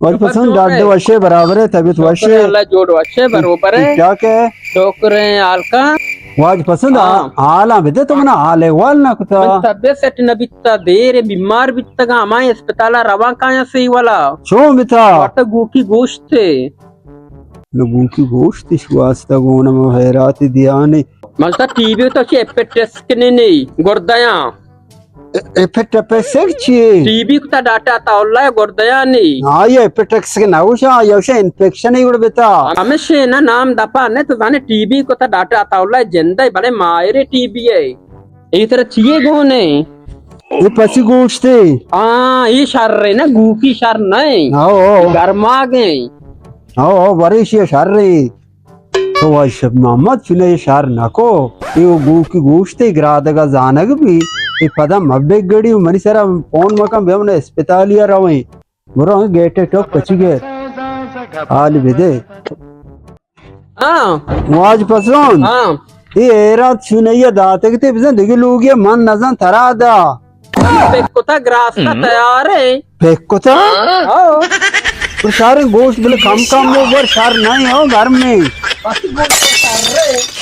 واجہ پسند، ڈاڈ وشے، برابر ئے؟ طبیعت وشے؟ اللہ جوڑ وشے، بروبر ئے۔ ٹھیک ٹھاک ئے؟ شکر ئے، حال کا؟ واجہ پسند، ہاں۔ حالاں بدے، تو منا حال احوال نہ کتا۔ من طبیعت سیٹ نہ بیتا، دیر بیمار بیتگا، ہمائیں اسپتالا رواں کایاں سی والا۔ چون بیتا؟ وت گوکی گوشت ئے۔ نو گوکی گوشت اش واسطہ گون ما حیرات دیانے۔ من تا ٹی بی تو چے پیٹ ٹیسٹ کنے نہیں، گردیاں۔ اے، اے پٹ اپسک چی؟ ٹی بی کتا ڈاکٹر عطا اللہ گردیانی۔ ہاں، اے پٹ اپسک نہ ہوشا، اے ہوشا انفیکشن ہی گڑ بتا۔ ہمیشہ نا نام دپا نے تو زانے ٹی بی کتا ڈاکٹر عطا اللہ جندے بڑے ماہر ٹی بی ئے۔ اے ترا چیے گون ئے؟ اے پسی گوشتے۔ ہاں، اے شر ئے نا، گوکی شر نہ ئے۔ ہاں، ہاں۔ گرماگ ئے۔ ہاں، ہاں، بریشی شر ئے۔ تو واجہ شپ محمد چنے اے شر نکو، اے گوکی گوشتے گرادگا زانگ بی، اے پدا مبک گڑی منی سرا فون مکن، بیا من اسپتالیا رویں۔ برو ہم گیٹ ٹوک پچی گئے۔ حال بدے۔ ہاں۔ واجہ پسند۔ ہاں۔ اے ایرات چنے داتگ تے بزن دگہ لوگی من نزان ترا دا۔ پک کتا گراستا تیار ئے۔ پک کتا؟ ہاں۔ تو شاریں گوشت بلے کم کم وہ بر شر نہیں ہو گھر میں۔ بس گوشت شر ئے۔